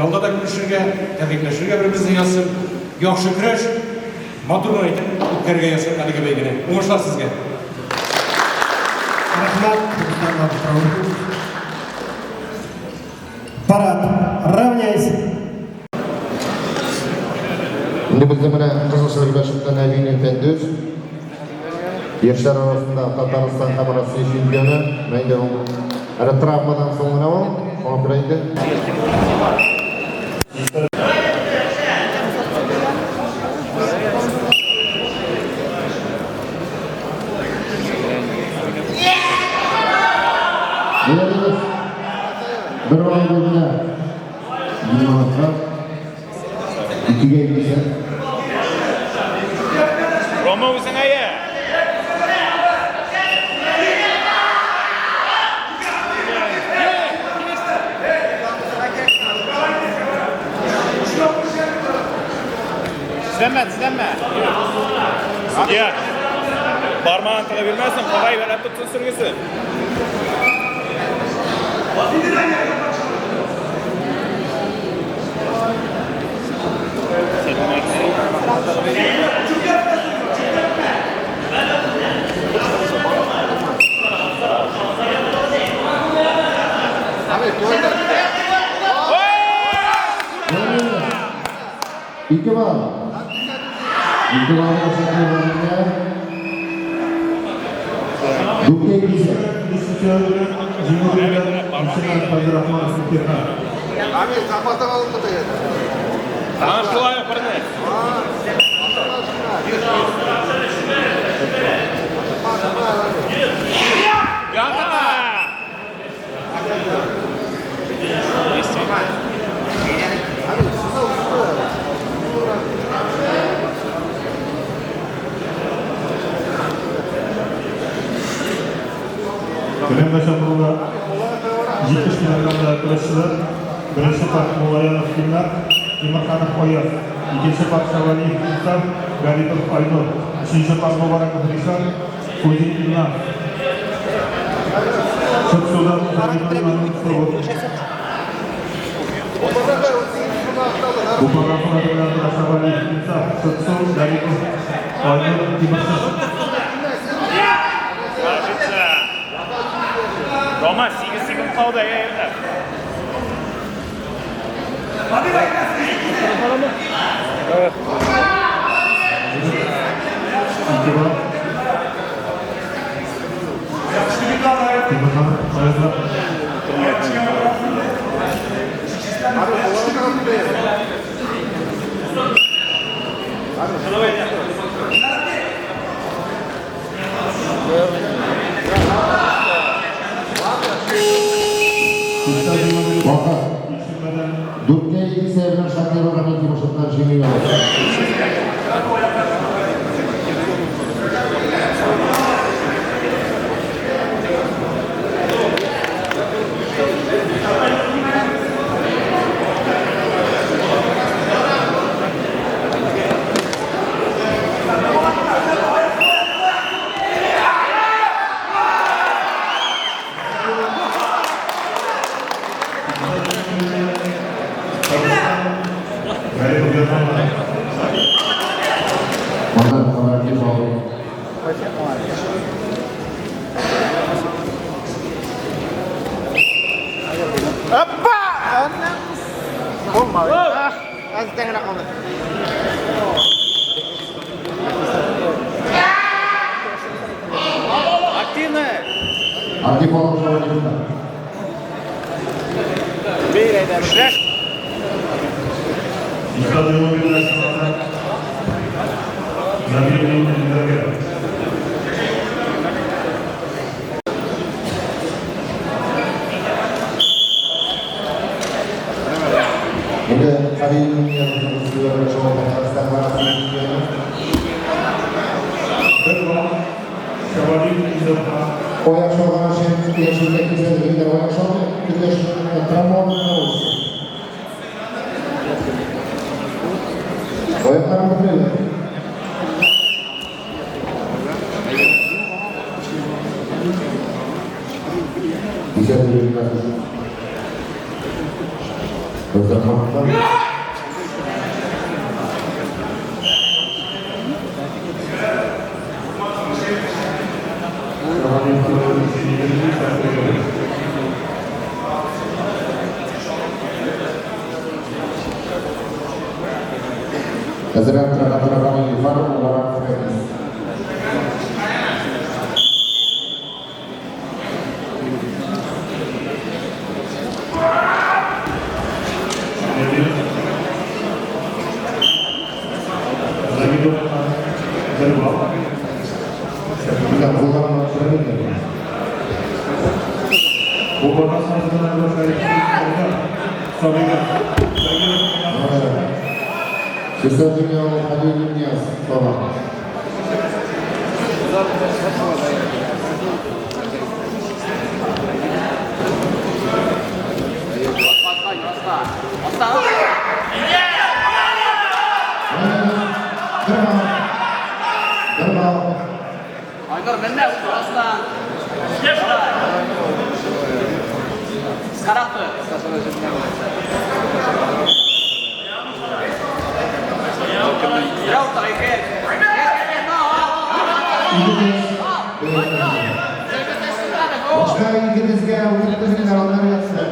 Ялда да күрешергә, тәбрикләшергә бер-беребезне язсын. Яхшы көрәш, матур гына итеп үткәрергә язсын әлеге бәйгене. Уңышлар сезгә! Рәхмәт, Рөстәм Абдраухович. Парад, равняйсь! Инде безнең менә Кызыл Сөлгегә чыккан Әминев Фәндүс. Яшьләр арасында Татарстан һәм Россия чемпионы. Менә инде ул әле травмадан соң гына ул. Шуңа күрә инде. Бер балл буенча Минутка. Икегә икесе. Рома үзеңә я. Тезләнмә, тезләнмә. Судья. Бармагын тыгып йөрмәсен, кагай бәләп тотсын сөргесен. Ике балл. Ике балл Шакир Рамилгә. Дүрткә икесе. Җиңү белән лейтенант Фәйзрахманов Мирхан. Аңа шулай ук берне. Ята! Түбән Чаллыда 70 килограммда көрәшчеләр беренче пар Муллаянов Илнар, Тимерханов Аяз, икенче пар Шавалиев Инсаф, Гарипов Айнур, өченче пар Мубараков Ришат, Кузин Илнар. Шытсудан Зарифуллинның Совут. Бупага белән тора Шавалиев Инсаф, Шытсу, Гарипов Айнур, Тимершин. Ложится. Рома, 8 секунд калды, әй, әй. Ике балл. Тимерханов Аязга. Вакыт. Дүрткә икесе белән Шакир Рамил Тимершиннан җиңү яулады. Гарипов Ярмолаев. Монда Камалетдин Баурин. Опа! Булмады. Әздән генә калды. Активно. Антипонов Шавалиевна. Эшләш. Исла Җиңү белән Самата. Набиуллин Илдарга. Инде Хәбибуллин белән Татарстан Россия чемпионы. Бер балл Шавалиев Илдарга. Аяк чалган өчен яшелгә кисәтелгән аяк чалмый, көндәш травмаланып Аякларын бөкләде. Кисәтелгән. Фәйзрахмановтан. Әзерәк торган Илфар Мубарак Фәиз. Загидуллина бер балл. Менә кулларына күренми. Бу барган Сабыйга. Загидуллина. Чиста Дөнья Хәлил Нияз Саба. Бер балл. Бер балл. Айнур, менә астан. Карап тор. Берәү тор, ике. Башка икегезгә үтмәсеннәр, алар ятсын.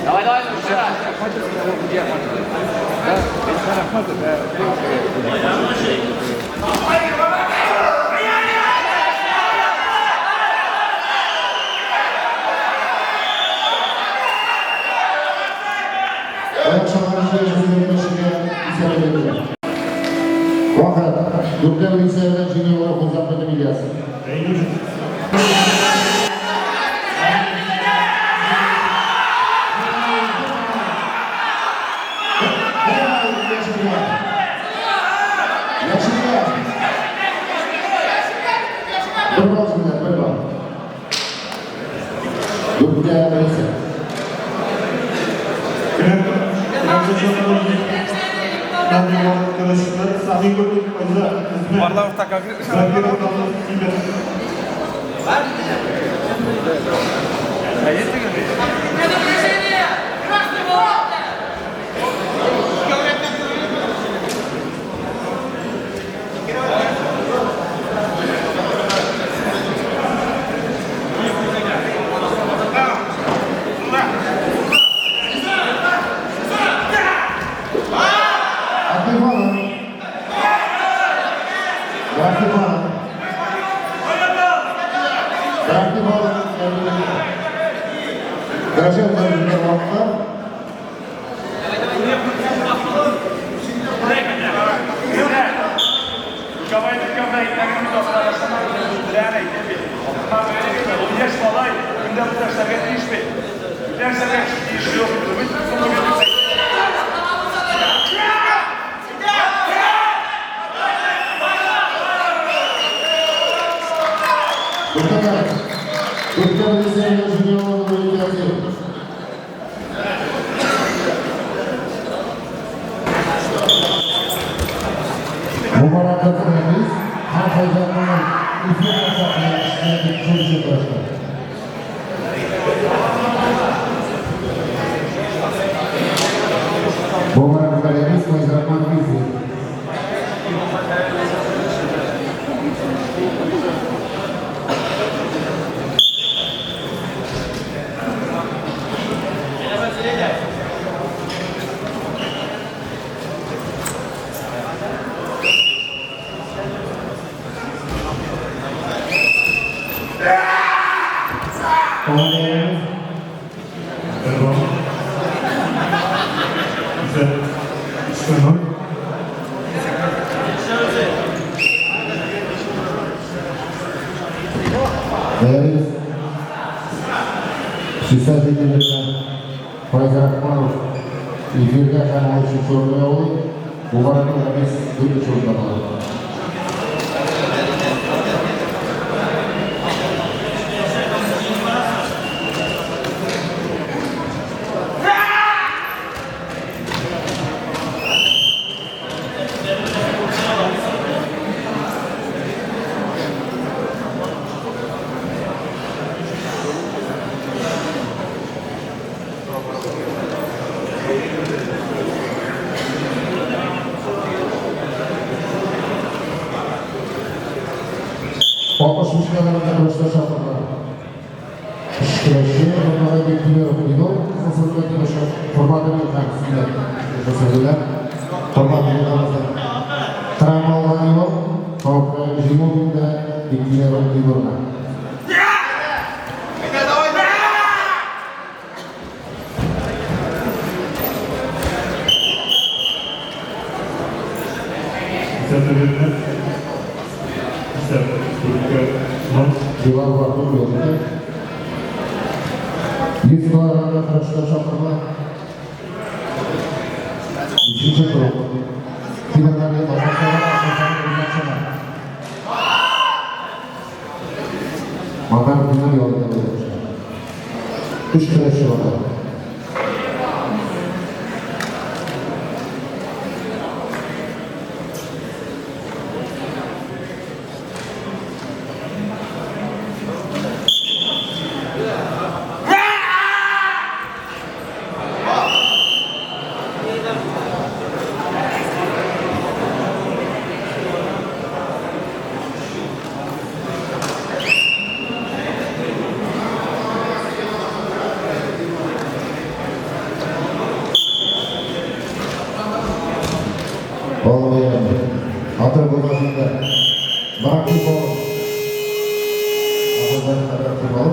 Давай, давай, вчера. Аяк чалган җиңүчегә исәп бирелә. Вакыт. Дүрттә бер исәбеннән җиңү Хузахметов Ильяс. Әйдүш. Яшелгә. Яшелгә. Бер балл җиңде, бер балл. Дүрттә бер исәп. Көрәшчеләр Сабыйгуллин Айзат Хезмәт. Барлавта конкретно. Закиров Тимер. Предупреждение! Красный ворота! Абдыханов. Абдыханов. Абдыханов. Көрәшә вакытта. Дүрттә Дүрттә бер исәбеннән җиңү Ильяс. Мубарак Рәмиз һәм Фәйзрахманов эфир аша көрәште. Мубарак Рәмиз, Фәйзрахманов эфир. Бер балл. Исәп өчкә ноль. Рәмиз Чиста җиңүче Фәйзрахманов эфиргә һәм ул өченче урынны яулый. Мубарак Рәмиз дүртенче урында кала. 65 килограммда көрәшчеләр чакырыла. Өч көрәшче, Нурмагай Биктимиров Илнур, кызыл сөлге көрәшче, Корбан Әмир һәм Сөннәт сөлгеләр. Корбан Әмир травма алган юк, шуңа җиңү инде Биктимиров Илнурга. Исәп бирелде. Исәп 4-0. Билал Батур язды. 100 килограммда көрәшчеләр чакырыла. Өченче круг. Тимергали Башкортстан. Мадар Тимир ялында көрәшче. Өч көрәшче бар. Olmayan. Hatır bulmasında. Bırak futbol. Ahırdan kadar futbol.